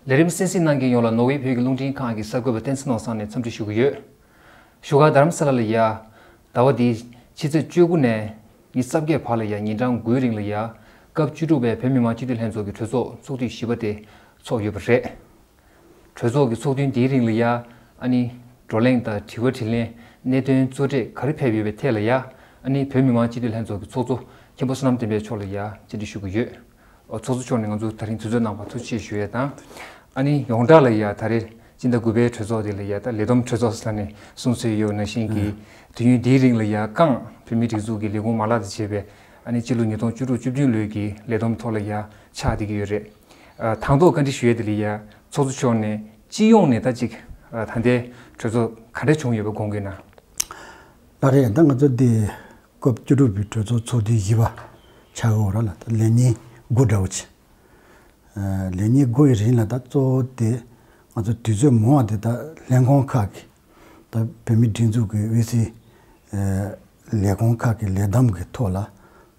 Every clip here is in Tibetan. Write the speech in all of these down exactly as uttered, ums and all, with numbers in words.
ལས་རིམ་གསན་གཟིགས་གནང་མཁན་ཡོངས་ལ་ནོར་ཝེ་བོད་ཀྱི་རླུང་འཕྲིན་ཁང་གི་གསར་འགོད་པ་བསྟན་འཛིན་ནོར་བཟང་ནས་འཚམས་འདྲི་ཞུ་གི་ཡོད། བཞུགས་སྒར་རྡ་རམ་ས་ལ་ལ་ཡ། ཟླ་བ་འདིའི་ཕྱི་ཚེས་བཅུ་དགུ་ནས་ཉི་ཤུ་རྩ་བརྒྱད་བར་ལ་ཡ་ཉིན་གྲངས་དགུའི་རིང་ལ་ཡ། སྐབས་བཅུ་དྲུག་པའི་བོད་མི་མང་སྤྱི་འཐུས་ལྷན་ཚོགས་ཀྱི་གྲོས་ཚོགས་ཚོགས་དུས་བཞི་པ་དེ་ཚོགས་ཡོད་པ་རེད། གྲོས་ཚོགས་ཀྱི་ཚོགས་ཐུན་འདིའི་རིང་ལ་ཡ། ཨ་ནི། བགྲོ་གླེང་དང་དྲི་བ་དྲིས་ལན། གནད་དོན་གཙོ་གྲས་ག་རེ་ཕེབས་ཡོད་པའི་ཐད་ལ་ཡ། ཨ་ནི་བོད་མི་མང་སྤྱི་འཐུས་ལྷན་ཚོགས་ཀྱི་ཚོགས་གཙོ་མཁན་པོ་བསོད་ནམས་བསྟན་འཕེལ་མཆོག་ལ་ཡ་བཅར་འདྲི་ཞུ་གི་ཡོད། ཨོ། ཚོགས་གཙོ་མཆོག་ནས་ང་ཚོ་དེ་རིང་དུས་ཚོད་གནང་བར་ཐུགས་རྗེ་ཆེ་ཞུ་ཡས་དང་། ཨ་ནི་ཡོངས་གྲགས་ལ་ཡ་ད་རེས་སྤྱི་ཟླ་དགུ་པའི་གྲོས་ཚོགས་དེ་ལ་ཡ་ད་ལས་བསྡོམས་གྲོས་ཚོགས་ཟེར་ནས་གསུངས་སྲོལ་ཡོད་ནང་བཞིན་གྱི། ཨ། དུས་ཡུན་འདིའི་རིང་ལ་ཡ་རྐང་བོད་མིའི་སྒྲིག་འཛུགས་ཀྱི་ལས་ཁུངས་མ་ལག་དང་བཅས་པའི་ཨ་ནི་སྤྱི་ལོ་ཉིས་སྟོང་བཅུ་དྲུག་བཅུ་བདུན་ལོའི་གི་ལས་བསྡོམས་ཐོག་ལ་ཡ་ཆགས་བསྡད་ཀྱི་ཡོད་རེད། ཨ། དང་ཐོག་བཀའ་འདྲི་ཞུ་ཡས་དེ་ལ་ཡ་ཚོགས་གཙོ་མཆོག་ནས་སྤྱི་ཡོངས་ནས་ད་ཅིག་ཨ། ད་ལྟའི་གྲོས་ཚོགས་ག་འདྲ་བྱུང་ཡོད་པ་དགོངས་ཀྱི་ན། ལགས་རེད། ད་ང་ཚོ་འདི་སྐབས་བཅུ་དྲུག་པའི་གྲོས་ཚོགས་ཚོགས་དུས་བཞི་པ་ཆགས་ཡོད་རེད་ལ། ད་ལས་ཉིན་དགུ་འདྲ་བོ་ཅིག་ཨ། ལས་ཉིན་དགུ་ཡི་རིང་ལ་ད་གཙོ་བོ་དེ་ང་ཚོ་དུས་ཚོད་མང་བ་དེ་ད་ལྷན་ཁང་ཁག་གི། ད་བོད་མིའི་སྒྲིག་འཛུགས་ཀྱི་དབུས་སའི་ཨ་ལས་ཁུངས་ཁག་གི་ལས་བསྡོམས་ཀྱི་ཐོག་ལ་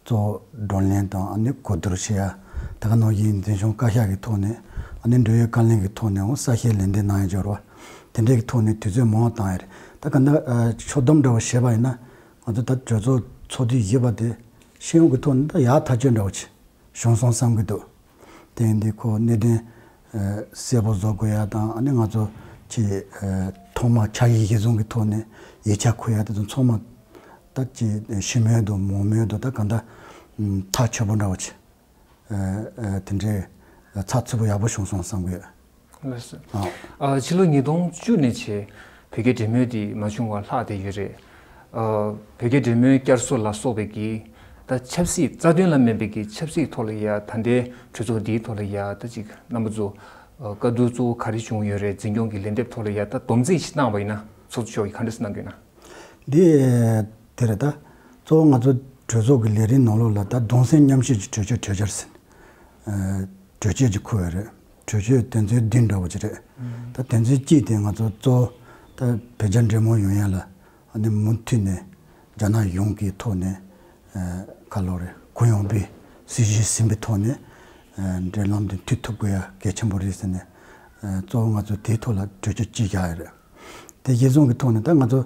གཙོ་བོ་བགྲོ་གླེང་དང་། ཨ་ནི་གོ་བསྡུར་བྱེད་ཡ། ད་ག་ནང་བཞིན་འཛིན་སྐྱོང་བཀའ་ཤག་གི་ཐོག་ནས། ཨ་ནི་འབྲེལ་ཡོད་བཀའ་བློན་གྱི་ཐོག་ནས་འོང་གསལ་བཤད་ལན་འདེབས་གནང་ཡ་འབྱོར་བ། དེ་འདྲའི་གི་ཐོག་ནས་དུས་ཚོད་མང་བ་བཏང་ཡ་རེད། ད་ག་འདྲ་ཨ་ཕྱོགས་བསྡོམས་འདྲ་བོ་བྱས་པ་ཡིན་ན། ང་ཚོ་ད་གྲོས་ཚོགས་ཚོགས་དུས་བཞི་པ་དེ་སྤྱི་ཡོངས་ཀྱི་ཐོག་ནས་ད་ཡག་ཐག་ཆོད་འདྲ་བོ་ཅིག་བྱུང་སོང་བསམ་གྱི་འདུག་དེ་ཡིན་དུས་ཁོ་གནད་དོན་ཨ་གསལ་པོ་བཟོ་དགོས་ཡ་དང་། ཨ་ནི་ང་ཚོ་ཅིག་ཨ་ཐོག་མ་ཕྱག་ཡིག་གཞིར་བཟུང་གི་ཐོག་ནས་ཡིག་ཆ་འཁུར་ཡ་དེ་ཚོ་ཚང་མ་ད་ཅིག་ཞི་མོལ་དང་མང་མོལ་དང་ད་ག་འདྲ་ཨ་ཐག་ཆོད་པོ་འདྲ་བོ་ཅིག་ཨ་ཨ་དེ་འདྲའི་ཚགས་ཚུད་པོ་ཡག་པོ་བྱུང་སོང་བསམ་གྱི་ཡོད། ལགས་སོ། ཨ། ཨ། ཕྱི་ལོ་ཉིས་སྟོང་བཅུ་ནས་བྱས་བོད་རྒྱའི་འབྲེལ་མོལ་འདི་མ་བྱུང་བར་ལྷག་བསྡད་ཡོད་རེད། ཨ། བོད་རྒྱའི་འབྲེལ་མོལ་བསྐྱར་གསོ་ལ་སོགས་པའི་གི་ད་ཆབ་སྲིད་རྩ་དོན་ལ་མིན་པའི་གི་ཆབ་སྲིད་ཐོག་ལ་ཡ། ད་ལྟའི་གྲོས་ཚོགས་འདིའི་ཐོག་ལ་ཡ་ད་ཅིག་རྣམ་པ་ཚོ་ཨ་བཀའ་བསྡུར་གཙོ་བོ་ག་རེ་བྱུང་ཡོད་རེད། འཛིན་སྐྱོང་གི་ལན་འདེབས་ཐོག་ལ་ཡ་ད་སྡོམ་རྩིས་ཤིག་གནང་བ་ཡིན་ན་ཚོགས་གཙོ་མཆོག་གིས་ག་འདྲ་ཞིག་གནང་གི་ཡོད་ན། འདི་དེ་རེད། ད་གཙོ་བོ་ང་ཚོ་གྲོས་ཚོགས་ཀྱི་ལས་རིམ་ནང་ལོགས་ལ་ད་གདུང་སེམས་མཉམ་སྐྱེད་ཀྱི་གྲོས་ཆོད་གྲོས་འཆར་ཟེར་ནས་ཨ་གྲོས་ཆོད་ཅིག་འཁུར་བ་རེད། གྲོས་ཆོད་དོན་ཚན་བདུན་འདྲ་བོ་ཅིག་རེད། ད་དོན་ཚན་གཅིག་དེ་ང་ཚོ་གཙོ་བོ་ད་བོད་རྒྱ་འབྲེལ་མོལ་ཡོང་ཡ་ལ་ཨ་ནི་མུ་མཐུད་ནས་རྒྱ་ནག་གཞུང་གི་ཐོག་ནས་ཨ་ག་ལབ་རེད། གུ་ཡངས་པའི་སྲིད་ཇུས་ཟིན་པའི་ཐོག་ནས་ཨ་འབྲེལ་ལམ་དེ་མཐུད་ཐུབ་དགོས་ཡ་གལ་ཆེན་པོ་རེད་ཟེར་ནས་ཨ་གཙོ་བོ་ང་ཚོ་དེའི་ཐོག་ལ་གྲོས་ཆོད་གཅིག་བཞག་ཡ་རེད། དེ་གཞིར་བཟུང་གི་ཐོག་ནས་ད་ང་ཚོ་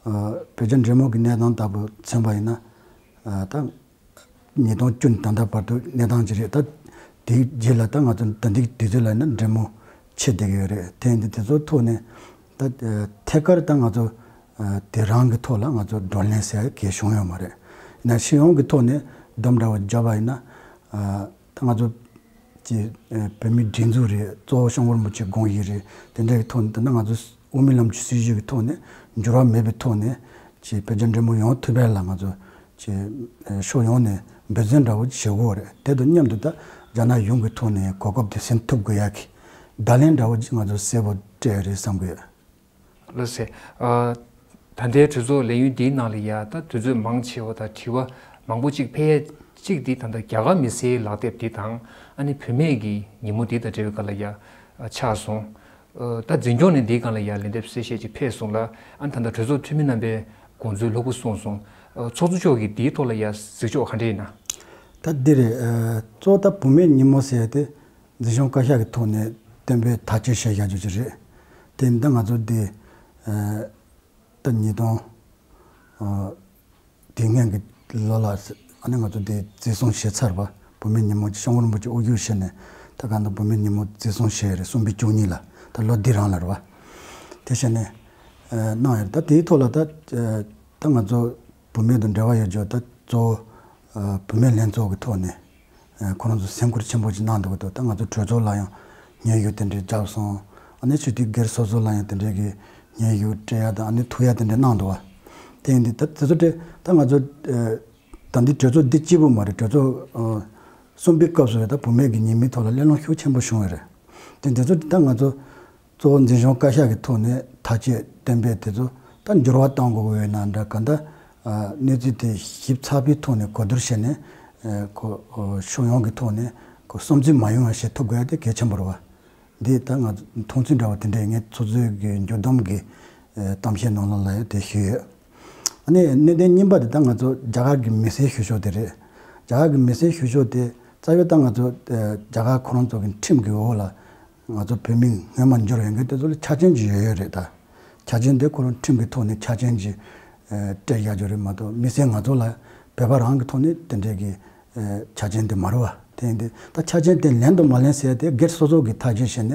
ཨ་བོད་རྒྱ་འབྲེལ་མོལ་གྱི་གནས་སྟངས་ལྟ་བུ་མཚོན་པ་ཡིན་ན། ཨ་ད་ཉིས་སྟོང་བཅུ་ནས་ད་ལྟ་བར་དུ་གནས་སྟངས་ཅིག་རེད། ད་དེའི་རྗེས་ལ་ད་ང་ཚོ་ད་ལྟའི་དུས་ཚོད་ལ་ཡིན་ན་འབྲེལ་མོལ་བྱེད་བསྡད་ཀྱི་ཡོད་རེད། དེ་ཡིན་དུས་དེ་ཚོའི་ཐོག་ནས་ད་ཨ་ཐད་ཀར་ད་ང་ཚོ་ཨ་དེ་རང་གི་ཐོག་ལ་ང་ཚོ་བགྲོ་གླེང་ཟེར་ཡ་གལ་བྱུང་ཡོད་མ་རེད། ཡིན་ན་སྤྱི་ཡོངས་ཀྱི་ཐོག་ནས་སྡོམ་འདྲ་བོ་བརྒྱབ་པ་ཡིན་ན། ཨ་ད་ང་ཚོ་ཀྱི་ཨ་བོད་མིའི་སྒྲིག་འཛུགས་རེད། གཙོ་བོ་སྐྱབས་མགོན་རིན་པོ་ཆེའི་དགོངས་གཞི་རེད། དེ་འདྲ་གི་ཐོག་ནས་ད་ནི་ང་ཚོ་དབུ་མའི་ལམ་གྱི་སྲིད་བྱུས་ཀྱི་ཐོག་ནས་འགྱུར་བ་མེད་པའི་ཐོག་ནས་ཀྱི་བོད་རྒྱ་འབྲེལ་མོལ་ཡོང་ཐུབ་པ་ལ་ང་ཚོ་ཀྱི་ཨ་ཕྱོགས་ཡོངས་ནས་འབད་བརྩོན་འདྲ་བོ་བྱེད་དགོས་རེད། དེ་དང་མཉམ་དུ་ད་རྒྱ་ནག་གཞུང་གི་ཐོག་ནས་གོ་སྐབས་དེ་ཟིན་ཐུབ་དགོས་ཡ་གི་བརྡ་ལན་འདྲ་བོ་ཅིག་ང་ཚོ་གསལ་པོ་སྤྲད་ཡ་རེད་བསམ་གི་ཡོད། ལགས་སེ། ཨ། ད་ལྟའི་གྲོས་ཚོགས་ལས་ཡུན་འདིའི་ནང་ལ་ཡ་ད་དུས་ཚོད་མང་ཆེ་བ་དང་དྲི་བ་མང་པོ་ཅིག་ཕེབས་ཡས་ཅིག་འདི་ད་ལྟ་རྒྱ་གར་མི་སེར་ལག་དེབ་འདི་དང་། ཨ་ནི་བུད་མེད་ཀྱི་ཉིན་མོ་འདི་དང་འབྲེལ་བའི་སྐོར་ལ་ཡ་ཨ་ཆགས་སོང་། ཨ་ད་འཛིན་སྐྱོང་ནས་འདིའི་སྒང་ལ་ཡ་ལན་འདེབས་གསལ་བཤད་ཅིག་ཕེབས་སོང་ལ། ཨ་ནི་ད་ལྟ་གྲོས་ཚོགས་འཐུས་མི་རྣམ་པས་དགོངས་ཚུལ་ལྷུག་པོ་གསུངས་སོང་། ཨ་ཚོགས་གཙོ་མཆོག་གིས་འདིའི་ཐོག་ལ་ཡ་གཟིགས་ཕྱོགས་ག་འདྲ་ཡིན་ན། ད་འདི་རེད། ཨ་གཙོ་བོ་ད་བུད་མེད་ཉིན་མོ་ཟེར་ཡ་དེ་འཛིན་སྐྱོང་བཀའ་ཤག་གི་ཐོག་ནས་གཏན་འབེབས་ཐག་གཅོད་བྱས་བཞག་རྒྱུ་ཅིག་རེད། དེ་ཡིན་ད་ང་ཚོ་འདི་ཨ་ད་ཉིས་སྟོང་ཨ་དེ་སྔོན་གྱི་ལོ་ལ་ཨ་ནི་ང་ཚོ་འདི་བརྩི་སྲུང་བྱས་ཚར་བ། བུད་མེད་ཉིན་མོ་སྐྱབས་མགོན་རིན་པོ་ཆེ་དབུ་བཞུགས་བྱས་ནས་ད་ག་ད་བུད་མེད་ཉིན་མོ་བརྩི་སྲུང་བྱས་རེད། གསུམ་པའི་བཅུ་གཉིས་ལ་ད་ལོ་འདི་རང་ལ་རེད་བ། དེ་བྱས་ནས་ཨ་གནང་ཡོད། ད་དེའི་ཐོག་ལ་ད་ཨ་ད་ང་ཚོ་བུད་མེད་དང་འབྲེལ་བ་ཡོད་རྒྱུ་ད་གཙོ་བོ་ཨ་བུད་མེད་ལྷན་ཚོགས་ཀྱི་ཐོག་ནས་ཨ་ཁོ་རང་ཚོ་སེམས་ཁུར་ཆེན་པོ་ཅིག་གནང་འདུག་གི་འདུག་ད་ང་ཚོ་གྲོས་ཚོགས་ལ་ཡང་སྙན་ཞུ་དེ་འདྲའི་བརྒྱབ་སོང་། ཨ་ནི་སྤྱི་འཐུས་སྒེར་སོ་སོ་ལ་ཡང་དེ་འདྲའི་གི་སྙན་ཞུ་སྤྲད་ཡ་དང་། ཨ་ནི་ཐུག་ཡ་དེ་འདྲ་གནང་འདུག་བ། དེ་ཡིན་དུས་ད་དེ་ཚོ་དེ་ད་ང་ཚོ་ཨ་ད་འདི་གྲོས་ཚོགས་འདི་གཅིག་པུ་མ་རེད། གྲོས་ཚོགས་ཨ་གསུམ་པའི་སྐབས་སུ་ཡང་ད་བུད་མེད་ཀྱི་ཉིན་མོའི་ཐོག་ལ་གླེང་སློང་ཤུགས་ཆེན་པོ་བྱུང་བ་རེད། དེ་དེ་ཚོ་དེ་ད་ང་ཚོ་གཙོ་བོ་འཛིན་སྐྱོང་བཀའ་ཤག་གི་ཐོག་ནས་ཐག་གཅོད་གཏན་འབེབས་དེ་ཚོ་ད་འགྱུར་བ་གཏོང་དགོས་ཀྱི་ཡོད་ན་འདྲ། ག་ད་ཨ་གནས་ཚུལ་དེ་ཞིབ་ཚགས་པོའི་ཐོག་ནས་གོ་བསྡུར་བྱས་ནས་ཨ་ཁོ་ཨ་ཕྱོགས་ཡོངས་ཀྱི་ཐོག་ནས་ཁོ་བསམ་ཚུལ་མ་ཡོང་བ་བྱེད་ཐུབ་དགོས་ཡ་དེ་གལ་ཆེན་པོ་རེད་བ། འདི་ད་ང་མཐོང་ཚུལ་འདྲ་བ་དེ་འདྲ་ངས་ཚོགས་གཙོའི་གི་མཇུག་བསྡོམས་ཀྱི་ཨ་གཏམ་བཤད་ནང་ལོགས་ལ་ཡང་དེ་ཞུས་ཡོད། ཨ་ནི་གནད་དོན་གཉིས་པ་དེ་ད་ང་ཚོ་རྒྱ་གར་གྱི་མི་སེར་ཞུ་ཕྱོགས་དེ་རེད། རྒྱ་གར་གྱི་མི་སེར་ཞུ་ཕྱོགས་དེ་རྩ་བའི་ད་ང་ཚོ་ཨ་རྒྱ་གར་ཁོ་རང་ཚོ་གི་ཁྲིམས་ཀྱི་འོག་ལ་ ང་ཚོ་བོད་མི་སྔོན་མ་འབྱོར་ཡོང་མཁན་དེ་ཚོ་ལ་ཆ་རྐྱེན་ཅིག་ཡོད་ཡོད་རེད་ད། ཆ་རྐྱེན་དེ་ཁོ་རང་ཁྲིམས་ཀྱི་ཐོག་ནས་ཆ་རྐྱེན་ཅིག་ཨ་སྤྲད་ཡག་ཅིག་རེད་མ་གཏོགས། མི་སེར་ང་ཚོ་ལ་བོད་པ་རང་གི་ཐོག་ནས་དེ་འདྲའི་གི་ཨ་ཆ་རྐྱེན་དེ་མ་རེད་བ། དེ་ཡིན་དུས་ད་ཆ་རྐྱེན་དེ་ལེན་དང་མ་ལེན་ཟེར་ཡ་དེ་སྒེར་སོ་སོ་གིས་ཐག་གཅོད་བྱས་ནས་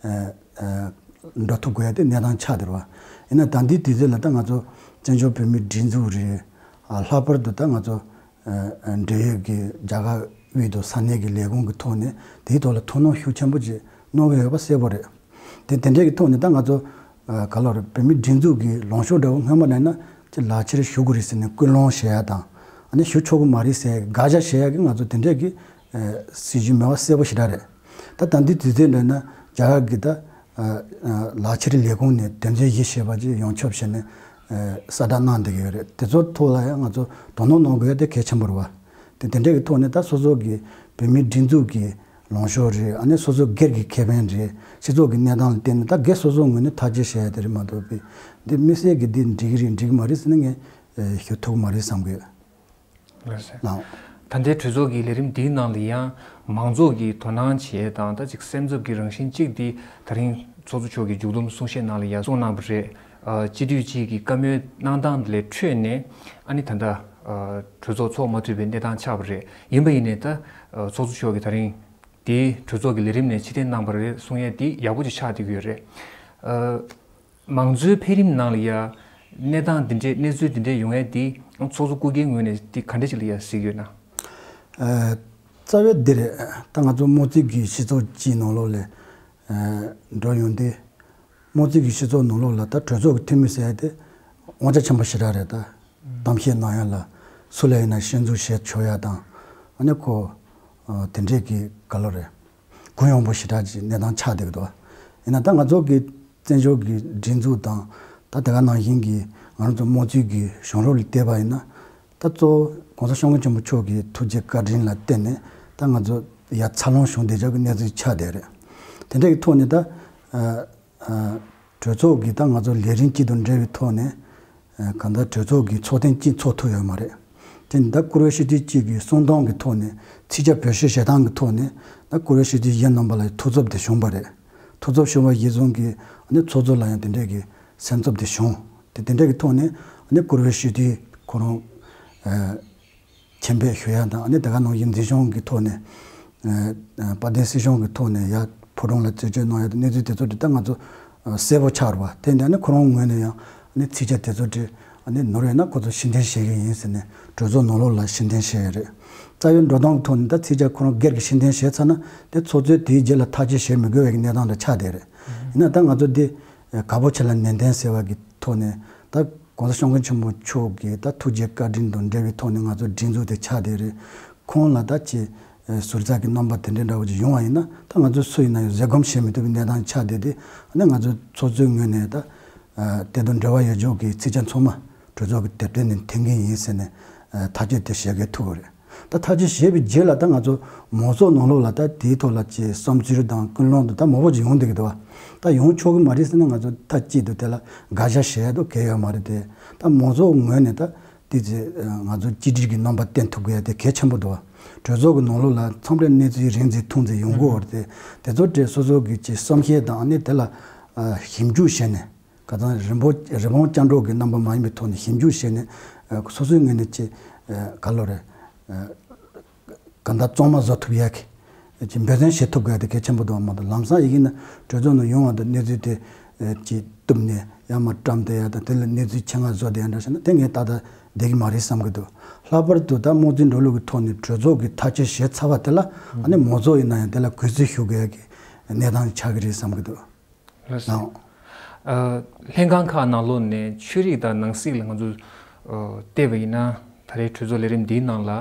ཨ་ཨ་འགྲོ་ཐུབ་དགོས་ཡ་དེ་གནས་སྟངས་ཆགས་བསྡད་རེད་བ། ཡིན་ན་ད་ལྟའི་དུས་ཚོད་ལ་ད་ང་ཚོ་བཙན་བྱོལ་བོད་མིའི་སྒྲིག་འཛུགས་རེད། ཨ་ལྷག་པར་དུ་ད་ང་ཚོ་ཨ་ཨ་འབྲེལ་ཡོད་ཀྱི་རྒྱ་གར་དབུས་དང་ས་གནས་ཀྱི་ལས་ཁུངས་ཀྱི་ཐོག་ནས་དེའི་ཐོག་ལ་ཐུགས་སྣང་ཤུགས་ཆེན་པོ་ཅིག་གནང་གི་ཡོད་པ་གསལ་པོ་རེད། དེ་དེ་འདྲའི་གི་ཐོག་ནས་ད་ང་ཚོ་ཨ་ག་ལོར་བོད་མིའི་སྒྲིག་འཛུགས་ཀྱི་ལངས་ཕྱོགས་འདྲ་བོ་སྔོན་མ་ནས་ན་ཅིག་ལག་ཁྱེར་ཞུ་དགོས་རེད་ཟེར་ནས་སྐུལ་སློང་བྱེད་ཡ་དང་། ཨ་ནི་ཞུ་ཆོག་གི་མ་རེད་ཟེར་དགག་བྱ་བྱེད་ཡ་གི་ང་ཚོ་དེ་འདྲའི་གི་ཨ་སྲིད་ཇུས་མེད་པ་གསལ་པོ་ཞེ་དྲག་རེད། ད་ད་འདི་དུས་ཚོད་འདྲ་ན་རྒྱ་གར་གི་ད་ཨ་ཨ་ལག་ཁྱེར་ལས་ཁུངས་ནས་དོན་ཚན་བཞི་ཞེས་པ་ཅིག་ཡོངས་ཁྱབ་བྱས་ནས་ཨ་གསལ་བསྒྲགས་གནང་བསྡད་ཀྱི་ཡོད་རེད། དེ་ཚོ་ཐོག་ལ་ཡང་ང་ཚོ་དོ་སྣང་གནང་དགོས་ཡ་དེ་གལ་ཆེན་པོ་རེད་བ། དེ་དེ་འདྲའི་གི་ཐོག་ནས་ད་སོ་སོ་གི་བོད་མིའི་སྒྲིག་འཛུགས་ཀྱི་ལངས་ཕྱོགས་རེད། ཨ་ནི་སོ་སོ་སྒེར་གྱི་ཁེ་ཕན་རེད། སྤྱི་ཚོགས་ཀྱི་གནས་སྟངས་ལ་བརྟེན་ནས་ད་སྒེར་སོ་སོའི་ངོས་ནས་ཐག་གཅོད་བྱེད་ཡ་དེ་རེད་མ་གཏོགས་པའི་འདི་དམིགས་བསལ་གྱི་འདི་འགྲིག་གི་རེད་འགྲིག་གི་མ་རེད་ཟེར་ན་ངས་ཨེ་ཞུ་ཐུབ་ཀྱི་མ་རེད་བསམ་གི་ལགས་སོ། ལགས། ད་ལྟའི་གྲོས་ཚོགས་ཀྱི་ལས་རིམ་འདིའི་ནང་ལ་ཡང་མང་ཚོགས་ཀྱིས་དོ་སྣང་བྱེད་དང་ད་ཅིག་སེམས་འཚབ་ཀྱི་རང་བཞིན་གཅིག་འདི་ད་རིང་ཚོགས་གཙོ་མཆོག་གིས་མཇུག་བསྡོམས་གསུང་བཤད་ནང་ལ་ཡང་གསུངས་གནང་བ་རེད། ཨ་སྤྱི་འཐུས་གཅིག་གི་བཀའ་མོལ་གནང་སྟངས་ལས་འཕྲོས་ནས་ཨ་ནི་ད་ལྟ་ཨ་གྲོས་ཚོགས་ཚོགས་མ་ཐུབ་པའི་གནས་སྟངས་ཆགས་པ་རེད། ཡིན་པ་ཡིན་ནའི་ད་ཨ་ཚོགས་གཙོ་མཆོག་གིས་ད་རིང་དེའི་གྲོས་ཚོགས་ཀྱི་ལས་རིམ་ནས་ཕྱིར་འཐེན་གནང་བ་རེད་གསུང་ཡས་དེ་ཡག་པོ་ཅིག་ཆགས་བསྡད་ཀྱི་ཡོད་རེད། ཨ་མང་གཙོའི་འཕེལ་རིམ་ནང་ལ་ཡ་གནས་སྟངས་འདི་འདྲས་གནས་ཚུལ་འདི་འདྲས་ཡོང་ཡས་དེ་ཚོགས་གཙོ་སྐུ་སྒེར་ངོས་ནས་དེ་ག་འདྲས་ཅིག་ལ་ཡ་གཟིགས་ཡོད་ན། ཨ་རྩ་བའི་འདི་རེད། ད་ང་ཚོ་མའོ་ཙེ་གི་སྤྱི་ཚོགས་སྤྱིའི་ནང་ལོགས་ལ་ཨ་འགྲོ་ཡོང་དུས། མའོ་ཙེ་གི་སྤྱི་ཚོགས་ནང་ལོགས་ལ་ད་གྲོས་ཚོགས་ཀྱི་འཐུས་མི་ཟེར་ཡ་དེ་དབང་ཆ་ཆེན་པོ་ཞེ་དྲག་རེད་ད། གཏམ་བཤད་གནང་ཡ་ལ་སུ་ལ་ཡིན་ན་ཤེས་འཛུགས་བྱེད་ཆོག་ཡ་དང་། ཨ་ནི་ཁོ་ཨ་དེ་འདྲས་ཀྱི་ག་ལོ་རེད། གུ་ཡངས་པོ་ཞེ་དྲག་ཅིག་གནས་སྟངས་ཆགས་བསྡད་ཀྱི་འདུག་ཡིན་ན་ད་ང་ཚོ་གི་བཙན་བྱོལ་གྱི་སྒྲིག་འཛུགས་དང་ད་དེ་ག་ནང་བཞིན་གྱི་ང་རང་ཚོ་མའོ་ཙེ་གི་བྱུང་རབས་ལ་བལྟས་པ་ཡིན་ན། ད་གཙོ་བོ་༸གོང་ས་༸སྐྱབས་མགོན་ཆེན་པོ་མཆོག་གི་ཐུགས་རྗེ་བཀའ་དྲིན་ལ་བརྟེན་ནས་ད་ང་ཚོ་ཡར་འཚར་ལོངས་བྱུང་བསྡད་ཆོག་གི་གནས་ཚུལ་ཆགས་བསྡད་རེད། དེ་འདྲ་གི་ཐོག་ནས་ད་ཨ་ཨ་གྲོས་ཚོགས་ཀྱི་ད་ང་ཚོ་ལས་རིམ་གཅིག་དང་འབྲེལ་བའི་ཐོག་ནས་ཨ་གང་ལྟར་གྲོས་ཚོགས་ཀྱི་ཚོགས་ཐེངས་གཅིག་ཚོགས་ཐུབ་ཡོད་མ་རེད། དེ་ནི་ད་བཀུར་འོས་སྤྱི་འཐུས་གཅིག་གི་གསུང་སྟངས་ཀྱི་ཐོག་ནས་ཚིག་བརྒྱ་བེད་སྤྱོད་བྱེད་སྟངས་ཀྱི་ཐོག་ནས་ད་བཀུར་འོས་སྤྱི་འཐུས་གཞན་རྣམ་པ་ལ་ཐུགས་འཚབ་དེ་བྱུང་བ་རེད། ཐུགས་འཚབ་བྱུང་བ་ཡིན་ཙང་གི་ཨ་ནི་ཚོགས་གཙོ་ལ་ཡང་དེ་འདྲས་ཀྱི་སེམས་འཚབ་དེ་བྱུང་། དེ་དེ་འདྲས་ཀྱི་ཐོག་ནས་ཨ་ནི་བཀུར་འོས་སྤྱི་འཐུས་ཁོ་རང་ཨ་མཆན་འབེབས་ཞུ་ཡ་དང་ཨ་ནི་དེ་ག་ནང་བཞིན་འཛིན་སྐྱོང་གི་ཐོག་ནས་ཨ་ཨ་དཔལ་ལྡན་སྲིད་གཞུང་གི་ཐོག་ནས་ཡ་ཕོ་བྲང་ལ་རྩད་གཅོད་གནང་ཡ་དང་གནས་ཚུལ་དེ་ཚོ་དེ་ད་ང་ཚོ་ཨ་གསལ་པོ་ཆགས་རེད་བ། དེ་འདྲ་ཨ་ནི་ཁོ་རང་ངོས་ནས་ཡང་ཨ་ནི་ཚིག་བརྒྱ་དེ་ཚོ་དེ་ཨ་ནི་ནོར་ཡོད་ན་ཁོ་ཚོ་ཕྱིར་འཐེན་བྱེད་ཀྱི་ཡིན་ཟེར་ནས་གྲོས་ཚོགས་ནང་ལོགས་ལ་ཕྱིར་འཐེན་བྱས་ཡོད་རེད། རྩ་བའི་འགྲོ་སྟངས་ཐོག་ནས་ད་ཚིག་བརྒྱ་ཁོ་རང་སྒེར་གྱི་ཕྱིར་འཐེན་བྱས་ཚར་ན་དེ་ཚོགས་གཙོས་དེའི་རྗེས་ལ་ཐག་གཅོད་བྱེད་མི་དགོས་པའི་གནས་སྟངས་འདྲ་ཆགས་བསྡད་རེད། ཡིན་ན་ད་ང་ཚོ་འདི་ཨ་དགའ་པོ་ཆེ་ལ་ནན་ཏན་ཟེར་བ་གི་ཐོག་ནས་ད་༸གོང་ས་༸སྐྱབས་མགོན་ཆེན་པོ་མཆོག་གི་ད་ཐུགས་རྗེ་བཀའ་དྲིན་དང་འབྲེལ་བའི་ཐོག་ནས་ང་ཚོ་སྒྲིག་འཛུགས་དེ་ཆགས་བསྡད་རེད། ཁོང་ལ་ད་ཅི་ཨ་ཟུར་ཟ་གི་རྣམ་པ་དེ་འདྲའི་འདྲ་བོ་ཅིག་ཡོང་བ་ཡིན་ན་ད་ང་ཚོ་སུ་ཡིན་ན་ཡང་བཟོད་སྒོམ་བྱེད་མི་ཐུབ་པའི་གནས་སྟངས་ཆགས་བསྡད་དེ་ཨ་ནི་ང་ཚོ་ཚོགས་གཙོའི་ངོས་ནས་ད་ཨ་དེ་དང་འབྲེལ་བ་ཡོད་ཆོག་གི་ཚིག་བརྒྱ་ཚང་མ་གྲོས་ཚོགས་ཀྱི་དེབ་ཐེར་ནས་འཐེན་གི་ཡིན་ཟེར་ནས་ཨ་ཐག་གཅོད་དེ་བྱེད་དགོས་ཐུག་གི་རེད། ད་ཐག་གཅོད་བྱས་པའི་རྗེས་ལ་ད་ང་ཚོ་མང་ཚོགས་ནང་ལོགས་ལ་ད་དེའི་ཐོག་ལ་ཅིག་བསམ་ཚུལ་དང་ཀུན་སློང་དུ་ད་མང་པོ་ཅིག་ཡོང་བསྡད་ཀྱི་འདུག་བ། ད་ཡོང་ཆོག་གི་མ་རེད་ཟེར་ན་ང་ཚོ་མཐའ་གཅིག་ཏུ་དེ་ལ་དགག་བྱ་བྱེད་ཡ་དོ་གལ་ཡོད་མ་རེད་དེ། ད་མང་ཚོགས་ངོས་ནས་ད་དེ་ཚེ་ང་ཚོ་གཅིག་སྒྲིལ་གྱི་རྣམ་པ་བསྟན་ཐུབ་དགོས་ཡ་དེ་གལ་ཆེན་པོ་འདུག་བ། གྲོས་ཚོགས་ཀྱི་ནང་ལོགས་ལ་མཚམས་རེ་གནས་ཚུལ་རིམ་འཛེགས་ཐུང་འཛེགས་ཡོང་གི་ཡོད་རེད་དེ། དེ་ཚོ་དེ་སོ་སོ་གི་ཅིག་བསམ་ཤེས་དང་ཨ་ནི་དེ་ལ་ཨ་ཞིབ་འཇུག་བྱས་ནས། ཁ་སང་རི་བོང་རི་བོང་ཅང་གྲོགས་ཀྱི་རྣམ་པ་མ་ཡིན་པའི་ཐོག་ནས་ཞིབ་འཇུག་བྱས་ནས་ཨ་སོ་སོའི་ངོས་ནས་ཅི་ཨ་ག་ལོ་རེད་ཨ་གང་ལྟར་གཙང་མ་བཟོ་ཐུབ་ཡག་གི་ཅི་འབད་བརྩོན་བྱེད་ཐུབ་དགོས་དེ་གལ་ཆེན་པོ་འདུག་མ་གཏོགས་ལམ་སང་ཡིན་གྱི་ན་གྲོས་ཚོགས་ནང་ཡོང་བ་དང་གནས་ཚུལ་དེ་ཨ་ཅི་བཏུབ་ནས་ཡར་མར་བཀྲམ་བསྡད་ཡ་དང་དེ་ལ་གནས་ཚུལ་ཆེད་མངགས་བཟོ་བསྡད་ཡ་འདྲ་བྱས་ན་དེ་ངས་ཏག་ཏག་བསྡད་ཀྱི་མ་རེད་བསམ་གྱི་འདུག་ལྷག་པར་དུ་ད་དམངས་གཙོའི་འགྲོ་ལུགས་ཀྱི་ཐོག་ནས་གྲོས་ཚོགས་ཀྱི་ཐག་གཅོད་བྱས་ཚར་བ་དེ་ལ་ཨ་ནི་མང་ཚོགས་ཡིན་ན་ཡང་དེ་ལ་གུས་བརྩི་ཞུ་དགོས་ཡ་གི་གནས་སྟངས་ཆགས་ཀྱི་རེད་བསམ་གྱི་འདུག་ལགས་སོ། ནའོ། ཨ་ལྷན་ཁང་ཁག་ནང་ལོགས་ནས་ཆོས་རིག་དང་ནང་སྲིད་ལ་ང་ཚོས་ཨ་བལྟས་པ་ཡིན་ན་ད་རེས་གྲོས་ཚོགས་ལས་རིམ་འདིའི་ནང་ལ་